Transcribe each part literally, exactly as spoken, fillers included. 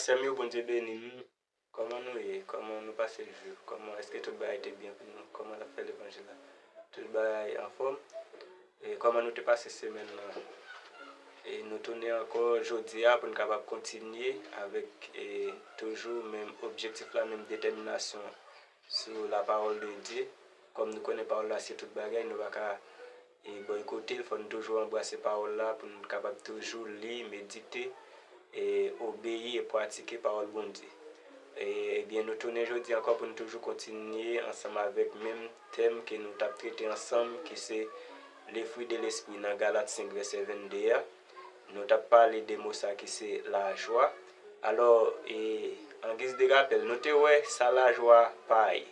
Frè m yo, Bondye beni nou. Kòman nou ye? Kòman nou pase jou? Kòman, èske tout bagay te byen pou nou? Kòman n ap fè levanjil la? Tout bagay anfòm? E kòman nou te pase semèn nan? E nou tounen ankò jodi a pou n kapab kontinye avèk, e, toujou menm objektif la, menm detèminasyon an sou la parole de Dieu. Kòm nou konnen pawòl la se tout bagay, nou pa ka, e, bòykote l, fò n toujou anbrase pawòl la pou n kapab toujou li, medite, e, obeyi e pratike pawòl Bondye. E, ebyen, nou tounen jodi ankò pou n toujou kontinye ansanm avèk menm tèm ke nou t ap trete ansanm, ki se le fruit de l'esprit nan Galat senk vèsè vennde a. Nou t ap pale de mo sa ki se lajwa. Alò, e, an giz de rapèl, nou te wè sa lajwa pa ye.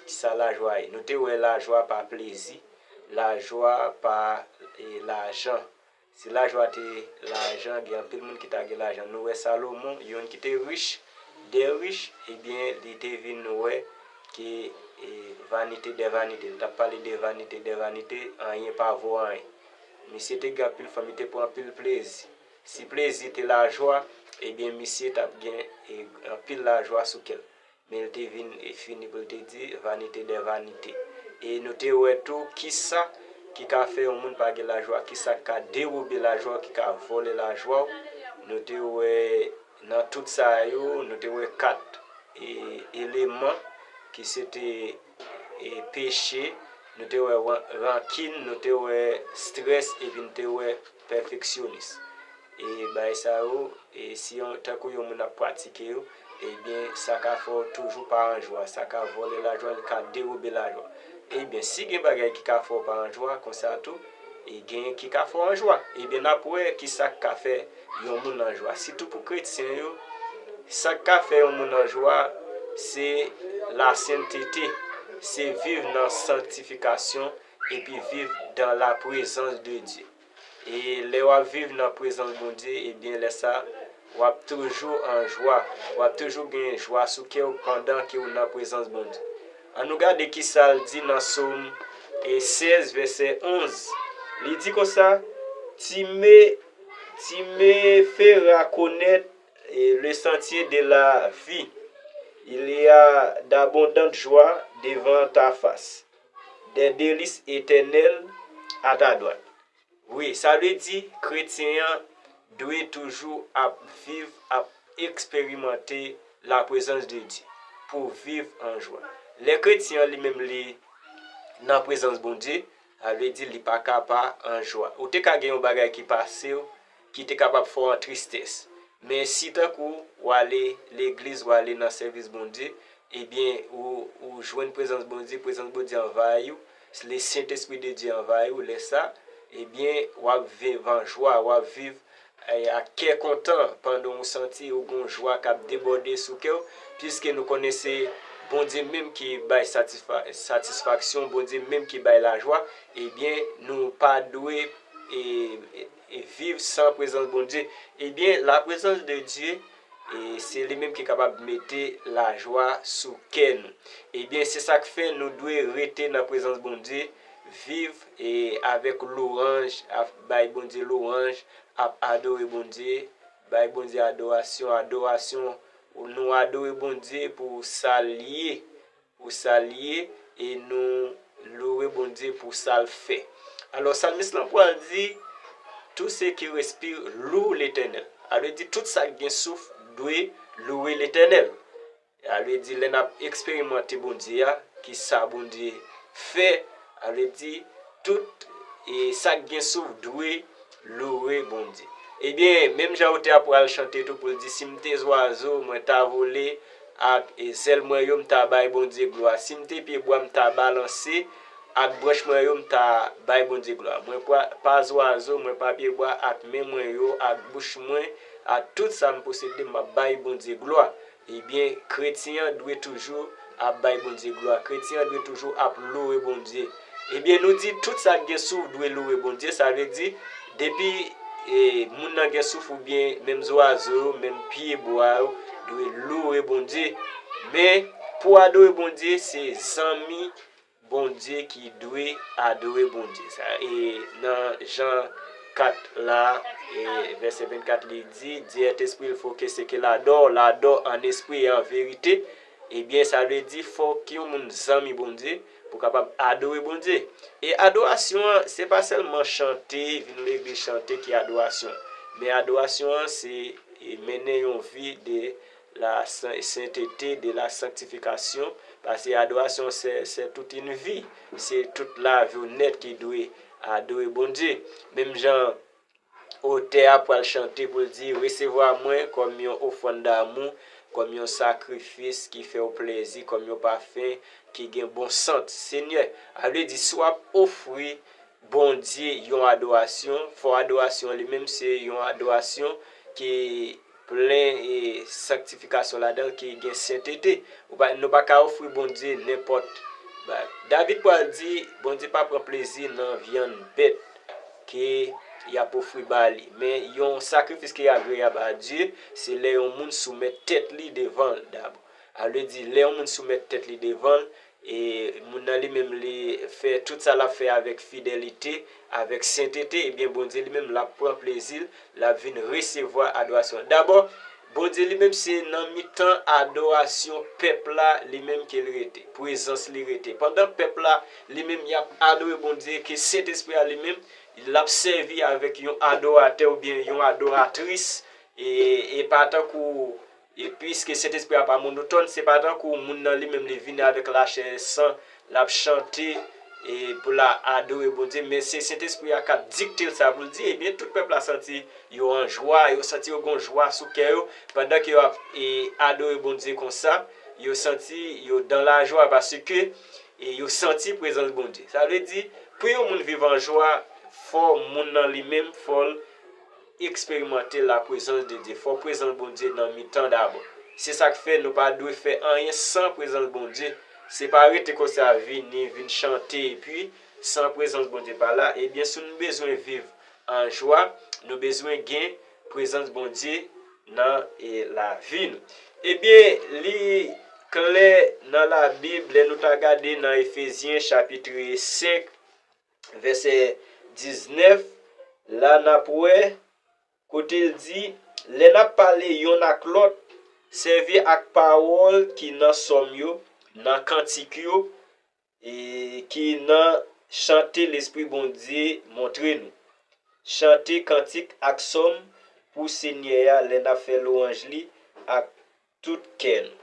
Sa lajwa ye. Nou te wè lajwa pa plezi, lajwa pa, e, lajan. Si lajwa te lajan, gen anpil moun ki ta gen lajan. Nou wè Salomon, youn ki te rich, dè rich, ebyen, li te vin wè ke, e, vanite dè vanite. Li t ap pale de vanite dè vanite, anyen pa vo anyen. Misye te gen anpil fanm, li te pran anpil plezi. Si plezi te lajwa, ebyen, misye t ap gen, e, anpil lajwa sou kè l. Men l te vin, e, fini pou l te di, vanite dè vanite. E nou te wè tou kisa ki ka fè yon moun pa gen lajwa, kisa k ka dewobe lajwa w, ki ka vòlè lajwa w. Nou te wè nan tout sa yo, nou te wè kat, e, eleman ki se te, e, peche, nou te wè ran-, rankin, nou te wè strès, epi nou te wè pèfeksyonis. E bagay sa yo, e si yon, tankou yon moun ap pratike yo, ebyen, sa ka fè w toujou pa an jwa, sa ka vòlè lajwa, li ka dewobe lajwa. Ebyen, si gen bagay ki ka fè w pa an jwa, konsa tou, e gen ki ka fè w an jwa. Ebyen, n ap wè kisa k ka fè yon moun an jwa. Sitou pou kretyen yo, sa k ka fè yon moun an jwa, se lasentete, se viv nan sanktifikasyon, epi viv dans la présence de Dieu. E lè w ap viv nan prezans Bondye, ebyen, lè sa, w ap toujou an jwa. W ap toujou gen jwa sou kè w pandan ke w nan prezans Bondye. Ann nou gade kisa l di nan Sòm, e, sèz, vèsè onz. Li di konsa, Tu me, tu me feras connaître, e, le sentier de la vie. Il y a d'abondantes joies devant ta face, des délices éternelles à ta droite. Wi, sa vle di kretyen an dwe toujou ap viv, ap eksperimante laprezans de Dye pou viv an jwa. Lè kretyen an li menm li nan prezans Bondye, sa vle di li pa ka pa an jwa. Ou te ka gen yon bagay ki pase w, ki te kapab fè w an tristès. Men si tankou w ale legliz, w ale nan sèvis Bondye, ebyen, ou, ou jwenn prezans Bondye, prezans Bondye anvayi w, le Sentespri de Dye anvayi w, lè sa, ebyen, w ap viv an jwa, w ap viv, e, ak kè kontan, pandan w santi ou gon jwa k ap debòde sou kè w, piske nou konnen se Bondye menm ki bay satisfa-, satisfaksyon, Bondye menm ki bay lajwa, ebyen, nou pa dwe, e, e, e viv san prezans Bondye. Ebyen, laprezans de Dye, e se li menm ki kapab mete lajwa sou kè nou. Ebyen, se sa k fè nou dwe rete nan prezans Bondye, viv, e, avèk lwanj, ap bay Bondye lwanj, ap adore Bondye, bay Bondye adorasyon, adorasyon, nou adore Bondye pou sa l ye, pou sa l ye, e nou louwe Bondye pou sa l fè. Alò, salmis lan pral di, Tout ce qui respire loue l'Éternel. Sa vle di, tout sa k gen souf dwe louwe Letènèl. Sa vle di, lè n ap eksperimante Bondye a, ki sa Bondye fè, sa vle di, tout, e, sa k gen souf dwe louwe Bondye. Ebyen, menm jan ou te ap pral chante tou pou l di, Si m te zwazo, mwen ta vole, ak, e, zèl mwen yo, m ta bay Bondye glwa. Si m te pyebwa, m ta balanse, ak branch mwen yo, m ta bay Bondye glwa. Mwen pa, pa zwazo, mwen pa pyebwa, ak men mwen yo, ak bouch mwen, ak tout sa m posede, m ap bay Bondye glwa. Ebyen, kretyen an dwe toujou ap bay Bondye glwa. Kretyen an dwe toujou ap louwe Bondye. Ebyen, nou di tout sa k gen souf dwe louwe Bondye. Sa vle di, depi, e, moun nan gen souf oubyen menm zwazo yo, menm pyebwa yo, dwe louwe Bondye. Men, pou adore Bondye, se zanmi Bondye ki dwe adore Bondye. Sa, e, nan Jan, kat la, e vèsè vennkat, li di, Dieu est esprit, il faut que ce qu'il adore l'adore en esprit et en vérité. Ebyen, sa vle di, fòk yon moun zanmi Bondye pou kapab adore Bondye. E adorasyon an, se pa sèlman chante, vin legliz chante ki adorasyon. Men adorasyon an, se e mennen yon vi de la sen- sentete, de la sanktifikasyon, paske adorasyon se, se tout yon vi, se tout lavi w nèt ki dwe adore Bondye. Menm jan otè a pral chante pou l di, resevwa mwen kòm yon ofrann damou, kòm yon sakrifis ki fè w plezi, kòm yon pafen ki gen bon sant. Senyè, a vle di, si w ap ofri Bondye yon adorasyon, fò adorasyon li menm se yon adorasyon ki plen e sanktifikasyon ladan l, ki gen sentete. Ou pa, nou pa ka ofri Bondye nenpòt bagay. David pral di, Bondye pa pran plezi nan vyann bèt ke y ap ofri ba li. Men yon sakrifis ki agreyab a Dye, se lè yon moun soumèt tèt li devan l dabò. A vle di, lè yon moun soumèt tèt li devan l, e moun nan li menm li fè tout sa l ap fè avèk fidelite, avèk sentete, ebyen Bondye li menm l ap pran plezi l, l ap vin resevwa adorasyon. Dabò, Bondye li menm se nan mitan adorasyon pèp la li menm ke l rete, prezans li rete. Pandan pèp la li menm y ap adore Bondye, ke Sentespri a li menm l ap sèvi avèk yon adoratè oubyen yon adoratris, e, e pa tankou E piske Sentespri a pa monotòn, se pa tankou moun nan li menm li vini avèk lachè e san, l ap chante e pou l adore Bondye, men se Sentespri a k ap dikte l sa pou l di, ebyen, tout pèp la santi yo an jwa, yo santi yo gon jwa sou kè yo, pandan ke yo ap e adore Bondye konsa, yo santi yo dan lajwa paske e yo santi prezans Bondye. Sa vle di, pou yon moun viv an jwa, fò moun nan li menm, fò l eksperimante laprezans de Dye. Fò prezans Bondye nan mitan dabò. Se sa k fè nou pa dwe fè anyen san prezans Bondye. Se pa rete konsa, vini, vin chante, epi san prezans Bondye pa la. Ebyen, si nou bezwen viv an jwa, nou bezwen gen prezans Bondye nan e, lavi nou. Ebyen, li klè nan Labib, lè nou ta gade nan Efezyen chapit senk, vèsè diznèf, la n ap wè, kote l di, lè n ap pale yonn ak lòt, sèvi ak pawòl ki nan sòm yo, nan kantik yo, e ki nan chante Lespri Bondye montre nou. Chante kantik ak sòm pou Senyè a lè n ap fè lwanj li ak tout kè nou.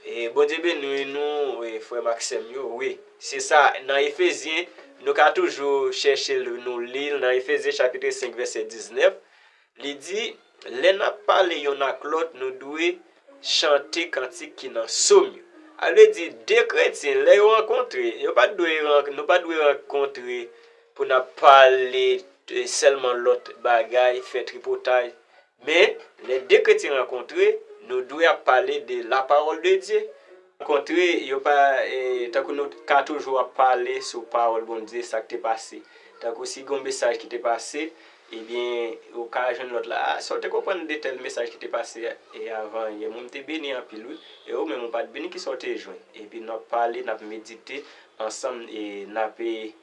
E Bondye beni nou, e, frè m ak sè m yo. Wi, se sa, nan Efezyen, nou ka toujou chèche l, nou li l nan Efezyen chapit senk, vèsè diznèf. Li di, lè n ap pale yonn ak lòt, nou dwe chante kantik ki nan sòm yo. A vle di, de kretyen, lè yo rankontre, yo pa t dwe ran- nou pa t dwe rankontre pou n ap pale, e, sèlman lòt bagay, fè tripotay. Men, lè de kretyen rankontre, nou dwe ap pale de la parole de Dieu. Rankontre, yo pa, e, tankou nou ka toujou ap pale sou pawòl Bondye, sa k te pase. Tankou si gon mesaj ki te pase, ebyen, ou ka jwenn lòt la, a, sa w te konprann de tèl mesaj ki te pase, e, avan yè, mwen m te beni anpil, wi. E ou menm, ou pa t beni, kisa w te jwenn? Epi n ap pale, n ap medite ansanm, e n ap, e,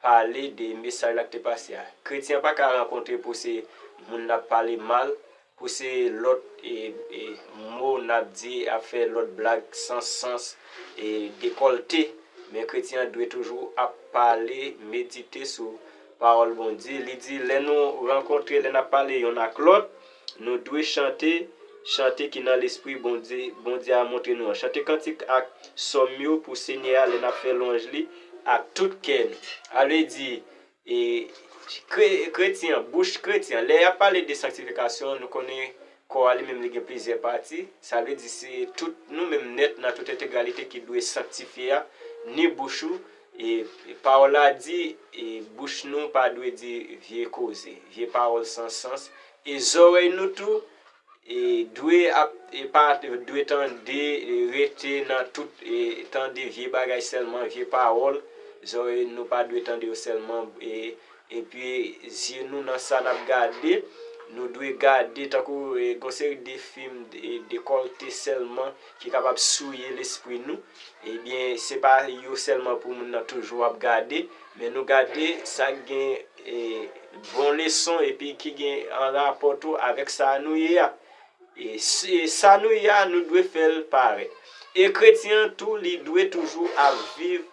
pale de mesaj la k te pase a. Kretyen pa ka rankontre pou se moun n ap pale mal, pou se lòt, e, e, mo n ap di, ap fè lòt blag san sans, e, dekòlte. Men kretyen an dwe toujou ap pale, medite sou pawòl Bondye. Li di, lè nou rankontre, lè n ap pale yonn ak lòt, nou dwe chante, chante ki nan Lespri Bondye, Bondye a montre nou an. Chante kantik ak sòm yo pou Senyè a lè n ap fè lwanj li ak tout kè nou. A vle di, e, kre- kretyen, bouch kretyen, lè y ap pale de sanktifikasyon, nou konnen kò a li menm li gen plizyè pati. Sa vle di se tout nou menm nèt nan tout entegralite ki dwe sanktifye a, ni bouch ou, e, e pawòl la di, e, bouch nou pa dwe di vye koze, vye pawòl san sans, e zòrèy nou tou, e dwe ap, e pa dwe tande, e rete nan tout, e tande vye bagay sèlman, vye pawòl. Zòrèy nou pa dwe tande yo sèlman, e, epi zye nou nan sa n ap gade. Nou dwe gade tankou e, gon seri de fim e, dekòlte sèlman ki kapab souye lespri nou. Ebyen, se pa yo sèlman pou moun nan toujou ap gade, men nou gade sa k gen e, bon leson epi ki gen an rapò tou avèk sa nou ye a. E se- sa nou ye a, nou dwe fè l parèt. E kretyen an tou, li dwe toujou ap viv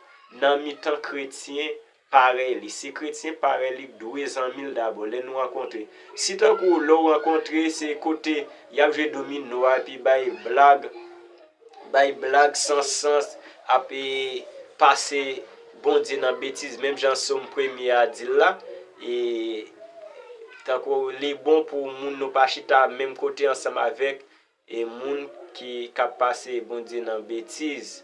nan mitan kretyen parèy li. Se kretyen parèy li k dwe zanmi l dabò lè nou rankontre. Si tankou lè w rankontre, se kote y ap jwe domino a epi bay blag, bay blag san sans, ap e, pase Bondye nan betiz, menm jan Sòm premye a di l la, e tankou li bon pou moun nou pa chita menm kote ansanm avèk e moun ki k ap pase Bondye nan betiz.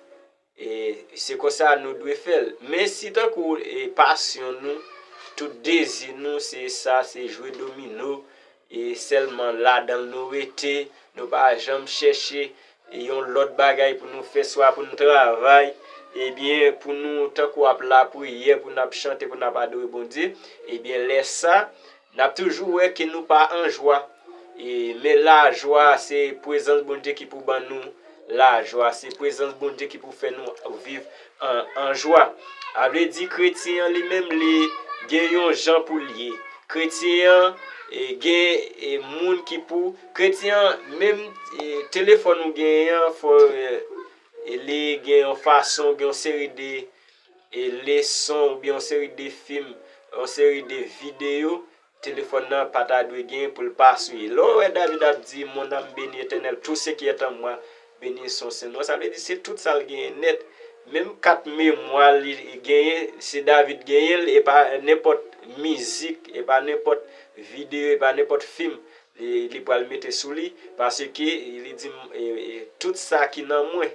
E se konsa nou dwe fè l. Men si tankou e pasyon nou, tout dezi nou, se sa, se jwe domino, e sèlman ladan l nou rete, nou pa janm chèche yon lòt bagay pou nou fè, swa pou nou travay, ebyen, pou nou tankou ap lapriyè, pou n ap chante, pou n ap adore Bondye, ebyen, lè sa, n ap toujou wè ke nou pa an jwa. E, men lajwa, se prezans Bondye ki pou ban nou lajwa. Se prezans Bondye ki pou fè nou viv an, an jwa. A vle di, kretyen an li menm, li gen yon jan pou l ye. Kretyen an e, gen e, moun ki pou. Kretyen an, menm e, telefòn ou genyen an, fò e, e, li gen yon fason, gen yon seri de e, leson oubyen yon seri de fim, yon seri de videyo, telefòn nan pa ta dwe gen pou l pa swiv. Lè w wè David ap di, Mon âme bénit l'Éternel, tout ce qui est en moi bénisse son saint nom, sa vle di se tout sa l genyen nèt. Menm kat memwa li genyen, se David genyen l, e pa nenpòt mizik, e pa nenpòt videyo, e pa nenpòt fim li, li pral mete sou li, paske li di, e, e, Tout sa ki nan mwen,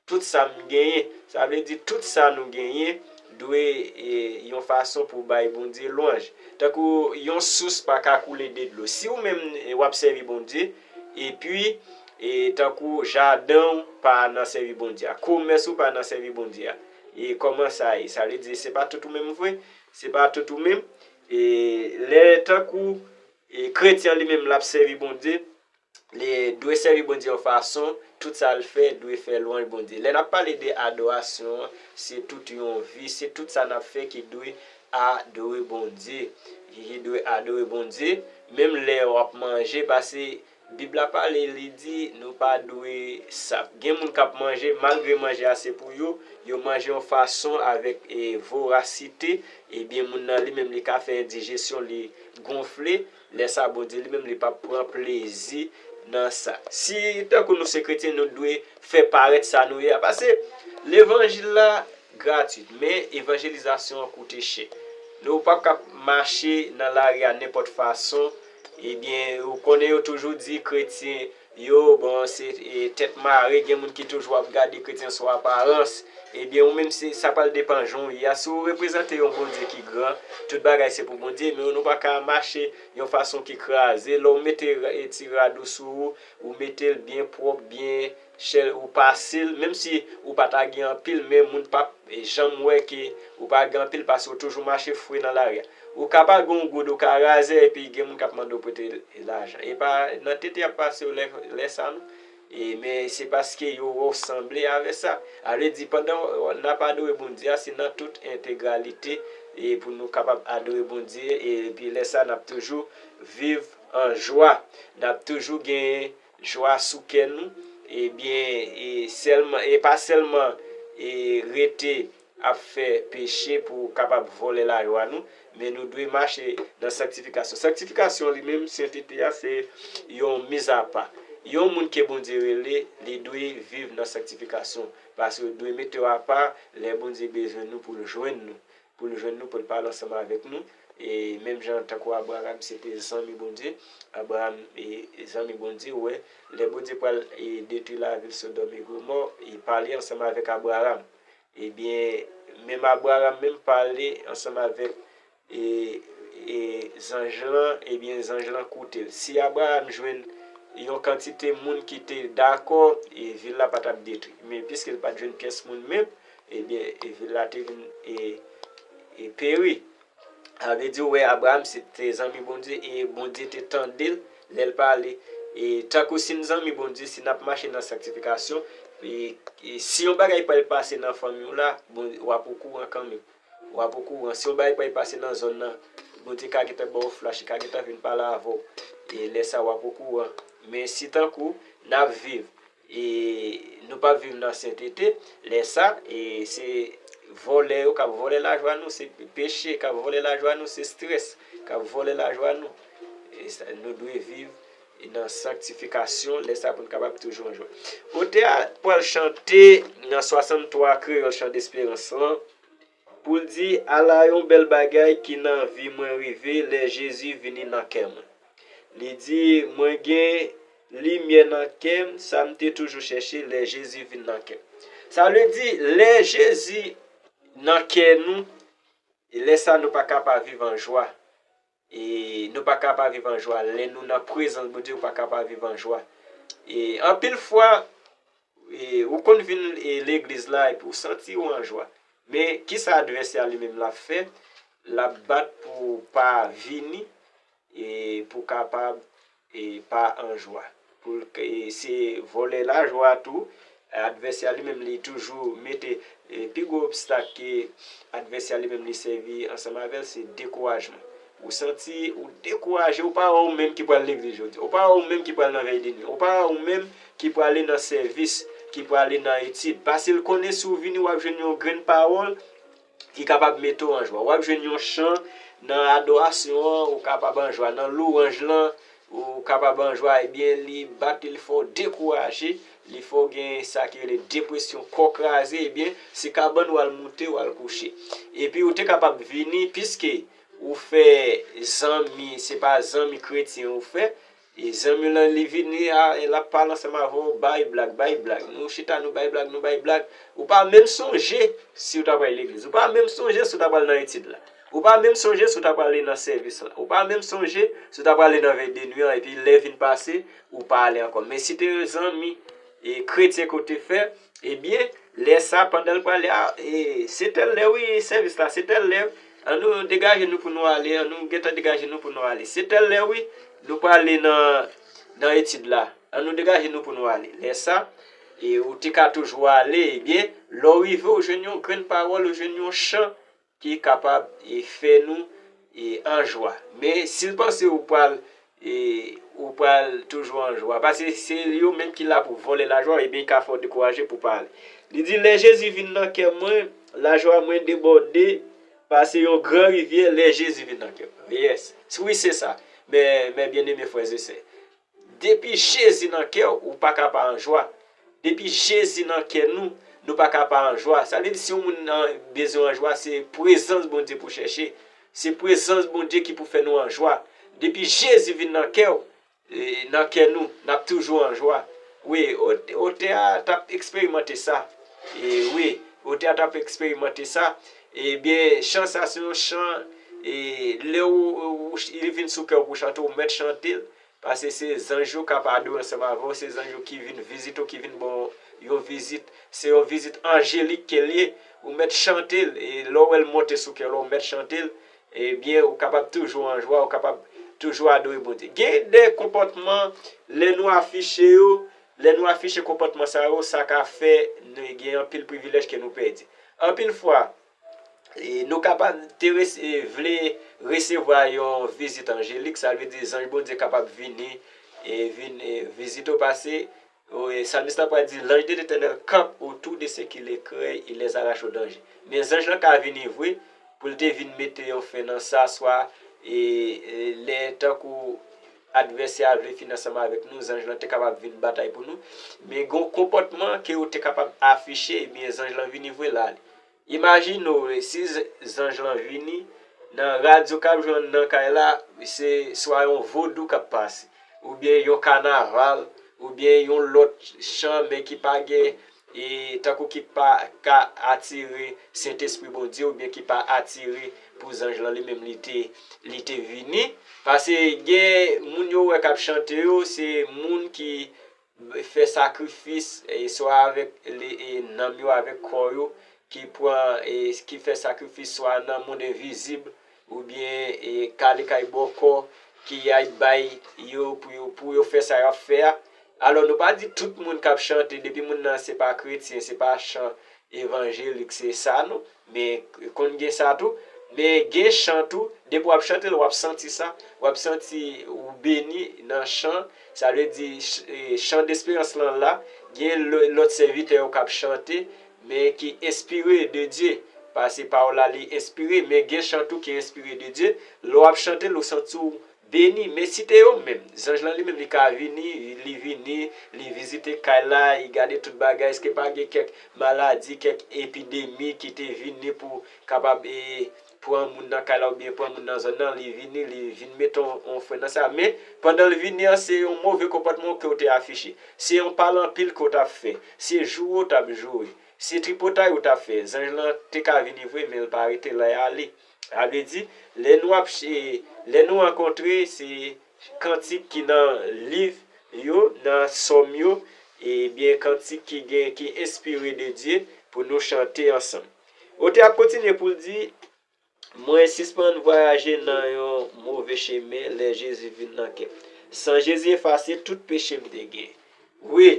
tout sa m genyen. Sa vle di tout sa nou genyen dwe e, yon fason pou bay Bondye lwanj. Tankou yon sous pa ka koule de dlo. Si ou menm e, w ap sèvi Bondye, epi e, tankou jaden w pa nan sèvi Bondye a, komès ou pa nan sèvi Bondye a, e kòman sa ye? Sa vle di se pa tout ou menm vre, se pa tout ou menm. E lè tankou e, kretyen li menm l ap sèvi Bondye, li dwe sèvi Bondye yon fason, tout sa l fè dwe fè lwanj Bondye. Lè n ap pale de adorasyon an, se tout yon vi, se tout sa n ap fè ki dwe adore Bondye. Ki, ki dwe adore Bondye, menm lè w ap manje, paske Bib la pale, li di nou pa dwe sap. Gen moun k ap manje, malgre manje a se pou yo, yo manje yon fason avèk e, vorasite, ebyen moun nan li menm li ka fè endijesyon, li gonfle, lè sa Bondye li menm li p ap pran plezi nan sa. Si tankou nou se kretyen, nou dwe fè parèt sa nou ye a. Paske levanjil la gratwit, men evanjelizasyon an koute chè. Nou p ap ka mache nan lari a nenpòt fason. Ebyen, ou konnen yo toujou di kretyen yo, bon, se e, tèt mare, gen moun ki toujou ap gade kretyen sou aparans. Ebyen, ou menm, se, sa pral depann jan w ye a. Si w reprezante yon Bondye ki gran, tout bagay se pou Bondye, men nou pa ka mache yon fason ki kraze. Lè w mete ra- e, ti rad ou sou ou, ou mete l byen pwòp, byen chèl, ou pase l, menm si ou pa ta gen anpil, men moun p ap e, janm wè ke ou pa gen anpil paske w toujou mache fre nan lari a. Ou ka pa gen yon goud, ou ka razè, epi gen moun k ap mande w prete lajan. E pa nan tete y ap pase w lè, lè sa non. E, men se paske yo wè w sanble avè sa. A vle di, pandan n ap adore Bondye a, se nan tout entegralite e pou nou kapab adore Bondye, e, epi lè sa, n ap toujou viv an jwa. N ap toujou genyen jwa sou kè nou, ebyen, e sèlman, e pa sèlman e rete ap fè peche pou kapab vòlè lajwa nou, men nou dwe mache nan sanktifikasyon. Sanktifikasyon li menm, sentete a, se yon mizapa. Yon moun ke Bondye rele, li dwe viv nan sanktifikasyon, paske dwe mete w apa lè Bondye bezwen nou pou l jwenn nou, pou l jwenn nou, pou l pale ansanm avèk nou. E menm jan tankou Abraram se te zanmi Bondye, Abraram e zanmi Bondye, ou wè, lè Bondye pral e detwi lavil Sodòm e Gomò, li pale ansanm avèk Abraram. Ebyen, menm Abraram menm pale ansanm avèk e, e zanj lan, ebyen, zanj lan koute l. Si Abraram jwenn yon kantite moun ki te dakò, e vil la pa t ap detwi. Men piske l pa t jwenn pyès moun menm, ebyen, e vil la te vin e, e peri. Sa vle di, ou wè, Abraram se te zanmi Bondye, e Bondye te tande l lè l pale. E tankou si n zanmi Bondye, si n ap mache nan sanktifikasyon, e, e si yon bagay pral pase nan fanmi w la, bon, w ap okouran kanmenm. W ap okouran. Si yon bagay pral pase nan zòn nan, Bondye ka gentan ba w flash, li ka gentan vin pale avè w. E lè sa a, w ap okouran. Men si tankou n ap viv, e nou p ap viv nan sentete, lè sa, e se vòlè yo k ap vòlè lajwa nou, se peche k ap vòlè lajwa nou, se strès k ap vòlè lajwa nou. E sa, nou dwe viv nan sanktifikasyon, lè sa pou n kapab toujou an jwa. Otè a pral chante nan swasanntwa Kreyòl Chan Desperans lan, pou l di, ala yon bèl bagay ki nan vi mwen rive lè Jezi vini nan kè mwen. Li di, mwen gen limyè nan kè m, sa m te toujou chèche lè Jezi vin nan kè m. Sa vle di, lè Jezi nan kè nou, e lè sa nou pa ka pa viv an jwa. E nou pa ka pa viv an jwa. Lè nou nan prezans Bondye, ou pa ka pa viv an jwa. E anpil fwa, e ou konn vin, e, legliz la epi ou santi w an jwa. Men kisa advèsè a li menm l ap fè? L ap bat pou w pa vini, e pou w kapab, e pa an jwa. Pou l, e se vòlè lajwa tou. Advèsè a li menm li toujou mete, e pi gwo obstak ke advèsè a li menm li sèvi ansanm avè l se dekourajman. Ou santi ou dekouraje, ou pa wè ou menm ki pral legliz jodi. Ou pa wè ou menm ki pral nan vèy de nwi. Ou pa wè ou menm ki prale nan sèvis, ki prale nan etid. Paske l konnen si w vini, w ap jwenn yon grenn pawòl ki kapab mete w an jwa. W ap jwenn yon chan nan adorasyon an, ou kapab an jwa. Nan lwanj lan, ou kapab an jwa. Ebyen, li bat, li fè w dekouraje, li fè w gen sa ki rele depresyon, kò kraze, ebyen, se kabann w al moute, w al kouche. Epi ou te kapab vini, piske ou fè zanmi, se pa zanmi kretyen ou fè, e zanmi w lan li vini a, e l ap pale ansanm avè w, bay blag, bay blag. Nou chita, nou bay blag, nou bay blag. Ou pa menm sonje si w ta pral legliz. Ou pa menm sonje si w ta pral nan etid la. Ou pa menm sonje si w ta prale nan sèvis la. Ou pa menm sonje si w ta prale nan vèy de nwi an, epi lè vin pase, ou pa ale ankò. Men si te yon zanmi, e, kretyen ke w te fè, ebyen, lè sa, pandan l prale a, e, se tèl lè wi, sèvis la, se tèl lè, an nou degaje nou pou nou ale, an nou gentan degaje nou pou nou ale. Se tèl lè wi, nou prale nan, nan etid la. An nou degaje nou pou nou ale. Lè sa, e, ou te ka toujou ale, ebyen, lè w rive, ou jwenn yon grenn pawòl, ou jwenn yon chan ki kapab, e, fè nou, e, an jwa. Men, si l panse ou pral, e, ou pral toujou an jwa, paske se yo menm ki la pou vòlè lajwa, ebyen, li ka fè w dekouraje pou w pa ale. Li di, lè Jezi vin nan kè mwen, lajwa mwen debòde, pase yon gran rivyè, lè Jezi vin nan kè mwen. Yes. Wi, se sa. Men, men byeneme frè e sè, depi Jezi nan kè w, ou pa ka pa an jwa. Depi Jezi nan kè nou, nou pa ka pa an jwa. Sa vle di, si yon moun nan bezwen an jwa, se prezans Bondye pou chèche. Se prezans Bondye ki pou fè nou an jwa. Depi Jezi vin nan kè w, e, nan kè nou, n ap toujou an jwa. Wi, o-, otè a t ap eksperimante sa. E, wi, otè a t ap eksperimante sa. Ebyen, chan sa se yon chan, e, lè ou, ou, ou, li vin sou kè w pou chante, ou mèt chante l. Paske se zanj yo k ap adore ansanm avè w, se zanj yo ki vin vizite w, ki vin ba w yon vizit. Se yon vizit anjelik ke l ye. Ou mèt chante l, e lè w wè l monte sou kè w la, ou mèt chante l, ebyen, ou kapab toujou an jwa, ou kapab toujou adore Bondye. Gen de konpòtman, lè nou afiche yo, lè nou afiche konpòtman sa yo, sa ka fè nou gen anpil privilèj ke nou pèdi. Anpil fwa, e, nou kapab te rese-, e, vle resevwa yon vizit anjelik, sa vle di zanj Bondye kapab vini, e, vin, e, vizite w, paske, o, e, salmis la pral di, l'ange de l'Éternel campe autour de ceux qui le craignent, il les arrache au danger. Men zanj lan ka vini vre, pou l te vin mete yon fen nan sa, swa, e, e, lè tankou advèsè a vle fini ansanm avèk nou, zanj lan te kapab vin batay pou nou. Men gen yon konpòtman ke ou te kapab afiche, ebyen zanj lan vini vre la. Imajine w, si z-, zanj lan vini, nan radyo k ap jwe anndan kay la, se swa yon vodou k ap pase, oubyen yon kanaval, oubyen yon lòt chan, men ki pa gen, e tankou ki pa ka atire Sentespri Bondye, oubyen ki pa atire pou zanj lan li menm li te, li te vini. Paske gen moun yo wè k ap chante yo, se moun ki fè sakrifis, e swa avèk le, e nanm yo, avèk kò yo, ki pran, e ki fè sakrifis swa nan mond envizib, oubyen e, kale kay bòkò, ki ay bay yo pou yo, pou yo fè sa y ap fè a. Alò, nou pa di tout moun k ap chante, depi moun nan se pa kretyen, se pa chan evanjelik, se sa non. Men konn gen sa tou. Men gen chan tou, depi w ap chante l, w ap santi sa. W ap santi ou beni nan chan. Sa vle di, ch- e, chan desperans lan la, gen lò- lòt sèvitè yo k ap chante, men ki enspire de Dye. Paske pawòl la, li enspire, men gen chan tou ki enspire de Dye. Lè w ap chante l, ou santi w beni. Men si te yo menm, zanj lan li menm, li ka vini, li vini, li vizite kay la, li gade tout bagay, èske pa gen kèk maladi, kèk epidemi ki te vini pou kapab e, pran moun nan kay la oubyen pran moun nan zòn nan, li vini, li vin mete yon, yon fren nan sa. Men, pandan l vini an, se yon move konpòtman ke w te afiche. Se yon pale anpil ke w t ap fè. Se joure w t ap joure. Se tripotay ou t ap fè. Zanj lan te ka vini vre, men l pa rete la, l ale. Sa vle di, lè nou ap, e, lè nou rankontre, se kantik ki nan liv yo, nan sòm yo, ebyen, kantik ki gen, ki enspire de Dye pou nou chante ansanm. Otè ap kontinye pou l di, mwen sispann vwayaje nan yon move chemen lè Jezi vin nan kè m. San Jezi efase tout peche m te gen. Wi,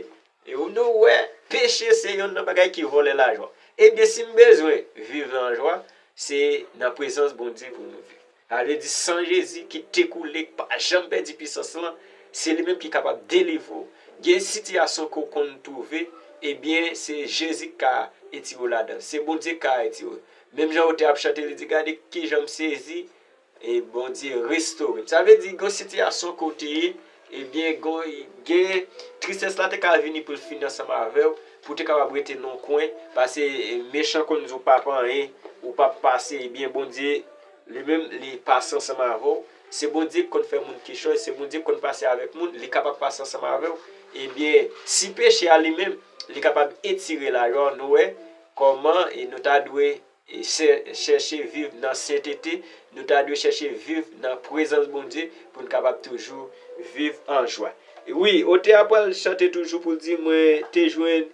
e nou wè, peche se youn nan bagay ki vòlè lajwa. Ebyen, si m bezwen viv nan jwa, se nan prezans Bondye pou nou viv. Sa vle di, san Jezi ki te koule, k pa janm pèdi pisans lan, se li menm ki kapab delivre w. Gen sitiyasyon ke w konn twouve, ebyen, se Jezi k ka etire w ladan l. Se Bondye k ka etire w. Menm jan otè ap chante, li di, gade kijan m sezi, e Bondye restore m. Sa vle di, gen sitiyasyon ke w te ye, ebyen, gen, gen tristès la te ka vini pou l fini ansanm avè w, pou w te kapab rete nan yon kwen, paske, e, mechan konn di w p ap anyen, ou p ap pase, ebyen, Bondye, li menm, li pase ansanm avè w. Se Bondye ki konn fè moun kechòz, se Bondye ki konn pase avèk moun, li kapab pase ansanm avè w. Ebyen, si peche a li menm, li kapab etire lajwa w, nou wè kòman, e, nou ta dwe e chè- chèche viv nan sentete, nou ta dwe chèche viv nan prezans Bondye pou n kapab toujou viv an jwa. Wi, otè a pral chante toujou pou l di, mwen te jwenn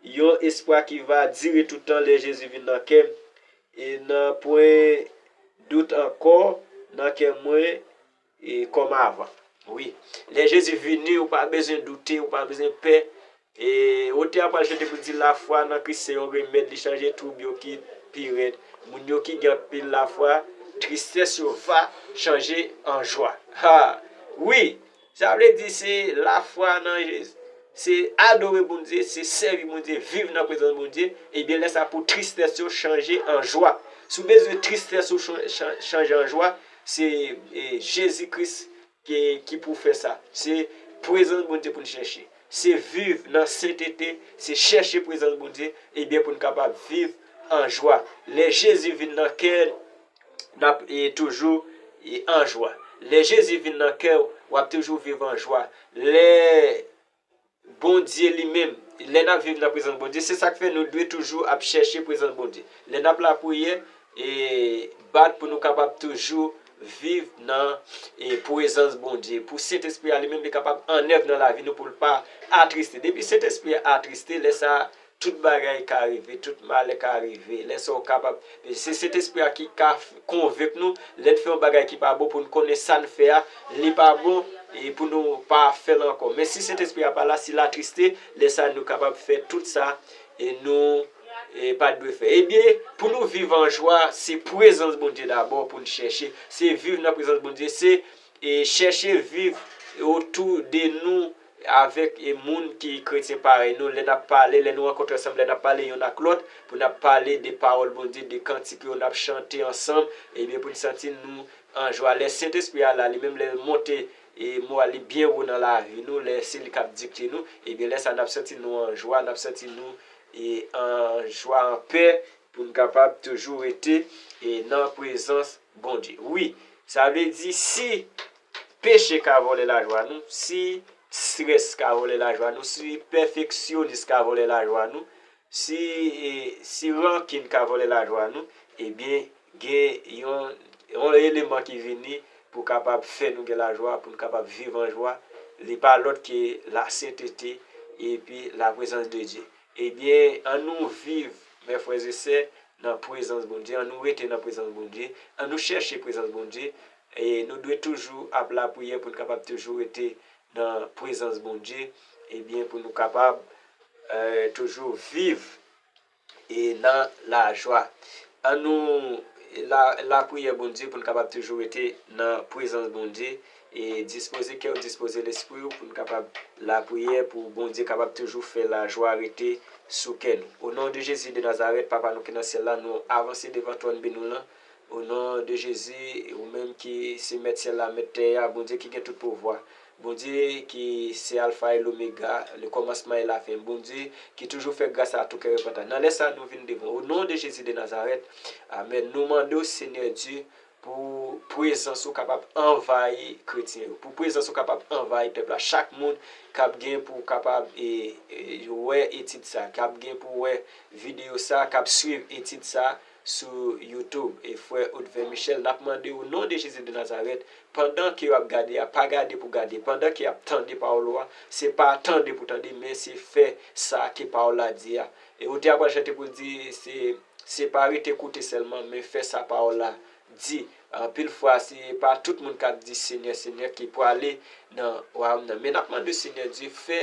yon espwa ki va dire tout tan lè Jezi vin nan kè m, e nan pwen dout ankò nan kè mwen, e kòm avan. Wi. Lè Jezi vini, ou pa bezwen doute, ou pa bezwen pè. E otè a pral chante pou di, lafwa nan Kris se yon remèd, li chanje twoub yo ki pi rèd. Moun yo ki gen anpil lafwa, tristès yo va chanje an jwa. Ha! Wi, sa vle di se lafwa nan Jezi. Se adore Bondye, se sèvi Bondye, viv nan prezans Bondye. Ebyen, lè sa pou tristès yo chanje an jwa. Si w bezwen tristès ou chan- chan- chanje an jwa, se e, Jezi Kris ki, ki pou fè sa. Se prezans Bondye pou n chèche. Se viv nan sentete, se chèche prezans Bondye, ebyen pou n kapab viv an jwa. Lè Jezi vin nan kè n, n ap e, toujou e, an jwa. Lè Jezi vin nan kè w, w ap toujou viv an jwa. Lè Bondye li menm, lè n ap viv nan prezans Bondye, se sa k fè nou dwe toujou ap chèche prezans Bondye. Lè n ap lapriyè, e bat pou nou kapab toujou viv nan e, prezans Bondye. Pou Sentespri a li menm, li kapab annèv nan lavi nou pou l pa atriste. Depi Sentespri a atriste, lè sa a, tout bagay ka rive, tout malè ka rive. Lè sa a, w kapab, se Sentespri a ki ka f- konvenk nou, lè n fè yon bagay ki pa bon, pou n konnen sa n fè a, li pa bon, e pou nou pa fè l ankò. Men si Sentespri a pa la, si l atriste, lè sa a, nou kapab fè tout sa e nou e, pa t dwe fè. Ebyen, pou nou viv an jwa, se prezans Bondye dabò pou n chèche. Se viv nan prezans Bondye, se e, chèche viv otou de nou avèk e, moun ki kretyen parèy nou. Lè n ap pale, lè nou rankontre ansanm, lè n ap pale youn ak lòt, pou n ap pale de pawòl Bondye, de kantik yo, n ap chante ansanm, ebyen, pou n santi nou an jwa. Lè Sentespri a la, li menm, lè l monte, e mo a li byen wo nan lavi nou, lè se li k ap dikte nou, ebyen, lè sa a, n ap santi nou an jwa, n ap santi nou e, an jwa, an pè, pou n kapab toujou rete e, nan prezans Bondye. Wi, sa vle di si peche ka vòlè lajwa nou, si strès ka vòlè lajwa nou, si pèfeksyonis ka vòlè lajwa nou, si, e, si rankin ka vòlè lajwa nou, ebyen, gen yon, yon eleman ki vini pou kapab fè nou gen lajwa, pou n kapab viv an jwa. Li pa lòt ke lasentete epi laprezans de Dye. Ebyen, ann nou viv, mè frè e sè, nan prezans Bondye, ann nou rete nan prezans Bondye, ann nou chèche prezans Bondye. E nou dwe toujou ap lapriyè pou n kapab toujou rete nan prezans Bondye, ebyen, pou nou kapab, eh, toujou viv e nan lajwa. Ann nou la, lapriyè Bondye pou n kapab toujou rete nan prezans Bondye. E dispoze kè w, dispoze lespri w pou n kapab lapriyè, pou Bondye kapab toujou fè lajwa rete sou kè nou. O non de Jezi de Nazarèt, Papa nou ki nan syèl la, nou avanse devan twòn beni w lan. O non de Jezi, ou menm ki se mèt syèl la, mèt tè a, Bondye ki gen tout pouvwa. Bondye ki se Alfa e Lomega, le kòmansman e lafen. Bondye ki toujou fè gras a tou kè repantan. Nan lè sa a, nou vin devan w. O non de Jezi de Nazarèt, amèn. Nou mande w, Senyè Dye, pou prezans ou kapab anvayi kretyen yo, pou prezans ou kapab anvayi pèp la. Chak moun k ap gen pou kapab, e, e, wè etid sa, k ap gen pou wè videyo sa, k ap swiv etid sa sou YouTube, e frè Odvè Michel, n ap mande w, o non de Jezi de Nazarèt, pandan ke y ap gade a, pa gade pou gade, pandan ke y ap tande pawòl ou a, se pa tande pou tande, men se fè sa ke pawòl la di a. E otè a pral chante pou l di, se, se pa rete koute sèlman, men fè sa pawòl la di. Anpil fwa, se pa tout moun k ap di, Senyè, Senyè, ki prale nan wayòm nan. Men n ap mande Senyè Dye fè,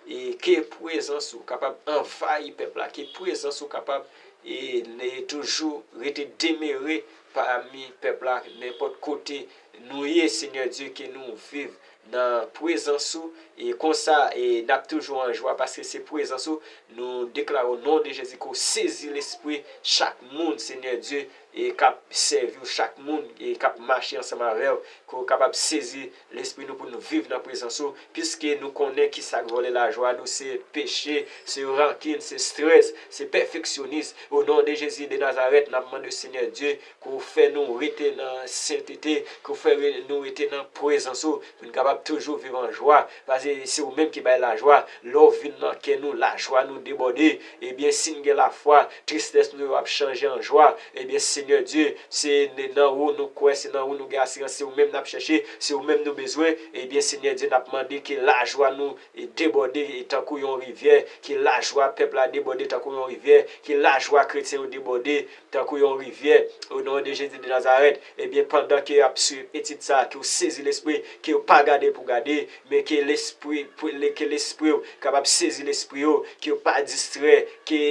e ke prezans ou kapab anvayi pèp la, ke prezans ou kapab, e, ne, toujou rete demere pami pèp la, nenpòt kote nou ye, Senyè Dye, ke nou viv nan prezans ou, e konsa, e n ap toujou an jwa, paske se prezans ou, nou deklare o non de Jezi ke w sezi lespri chak moun, Senyè Dye, e k ap sèvi w, chak moun, e k ap mache ansanm avè w, ke w kapab sezi lespri nou pou nou viv nan prezans ou, piske nou konnen ki sa k vòlè lajwa nou, se peche, se rankin, se estrès, se pèfeksyonis. O non de Jezi de Nazarèt, n ap mande Senyè Dye, ke w fè nou rete nan sentete, ke w fè re-, nou rete nan prezans ou, pou n kapab toujou viv an jwa, paske se ou menm ki bay lajwa. Lè w vin nan kè nou, lajwa nou debòde. Ebyen, si n gen lafwa, tristès nou yo ap chanje an jwa. Ebyen, Senyè Dye, se nan ou nou kwè, se nan ou nou gen asirans, se ou menm n ap chèche, se ou menm nou bezwen. Ebyen, Senyè Dye, n ap mande ke lajwa nou e debòde, e tankou yon rivyè, ke lajwa pèp la debòde tankou yon rivyè, ke lajwa kretyen yo debòde tankou yon rivyè, o non de Jezi de Nazarèt. Ebyen, pandan ke y ap swiv etid sa a, ke w sezi lespri, ke w pa gade pou gade, men ke lespri, pou, le, ke lespri w kapab sezi lespri yo, ke w pa distrè, ke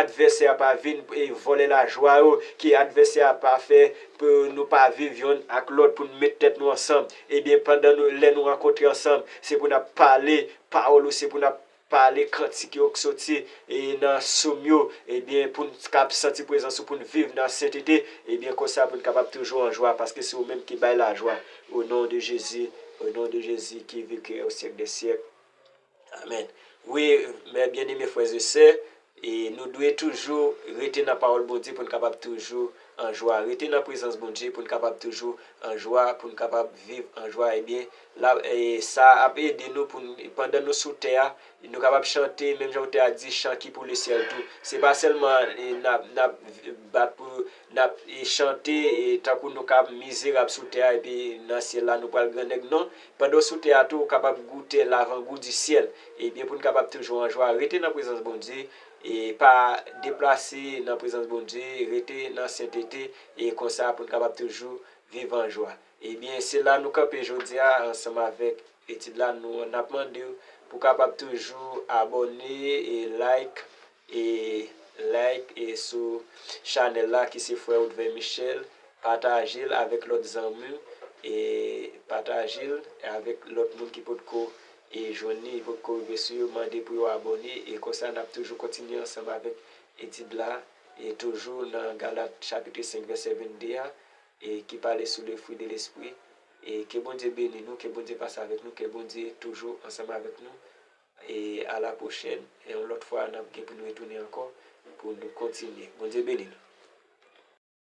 advèsè a pa vin, e, vòlè lajwa yo, ke advèsè a pa fè pou nou pa viv yonn ak lòt, pou n met tèt nou ansanm. Ebyen, pandan nou, lè nou rankontre ansanm, se pou n ap pale pawòl ou, se pou n ap pale kantik yo k soti, e, nan sòm yo, ebyen, pou n kab santi prezans ou, pou n viv nan sentete, ebyen, konsa pou n kapab toujou an jwa, paske se ou menm ki bay lajwa. O non de Jezi, o non de Jezi ki viv, ki règne au siècle des siècles. Amèn. Wi, mes bien-aimés frères et sœurs, e nou dwe toujou rete nan pawòl Bondye pou n kapab toujou an jwa. Rete nan prezans Bondye pou n kapab toujou an jwa, pou n kapab viv an jwa. Ebyen, la, e, sa ap ede nou pou n, pandan nou sou tè a, nou kapab chante, menm jan otè a di, chan ki pou lesyèl tou. Se pa sèlman, e, n ap, n ap bat pou, n ap, e, chante, e, tankou nou ka mizerab sou tè a, epi nan syèl la nou pral grannèg, non. Pandan w sou tè a tou, ou kapab goute lavangou di syèl. Ebyen, pou n kapab toujou an jwa, rete nan prezans Bondye, e pa deplase nan prezans Bondye, rete nan sentete, e konsa pou n kapab toujou viv an jwa. Ebyen, se la nou kanpe jodi a, ansanm avèk etid la, nou, n ap mande w pou w kapab toujou abòne e like, e like, e sou chanèl la ki se Frè Odvè Michel, pataje l avèk lòt zanmi w, e pataje l avèk lòt moun ki potko, e jwenn li, potko rive sou yo, mande pou yo abòne, e konsa n ap toujou kontinye ansanm avèk etid la, e toujou nan Galat chapit senk vèsè vennde a, e ki pale sou le fruit de l'esprit. E ke Bondye beni nou, ke Bondye pase avèk nou, ke Bondye toujou ansanm avèk nou. E a la pwochèn, e yon lòt fwa n ap gen pou nou retounen ankò, pou nou kontinye. Bondye beni nou.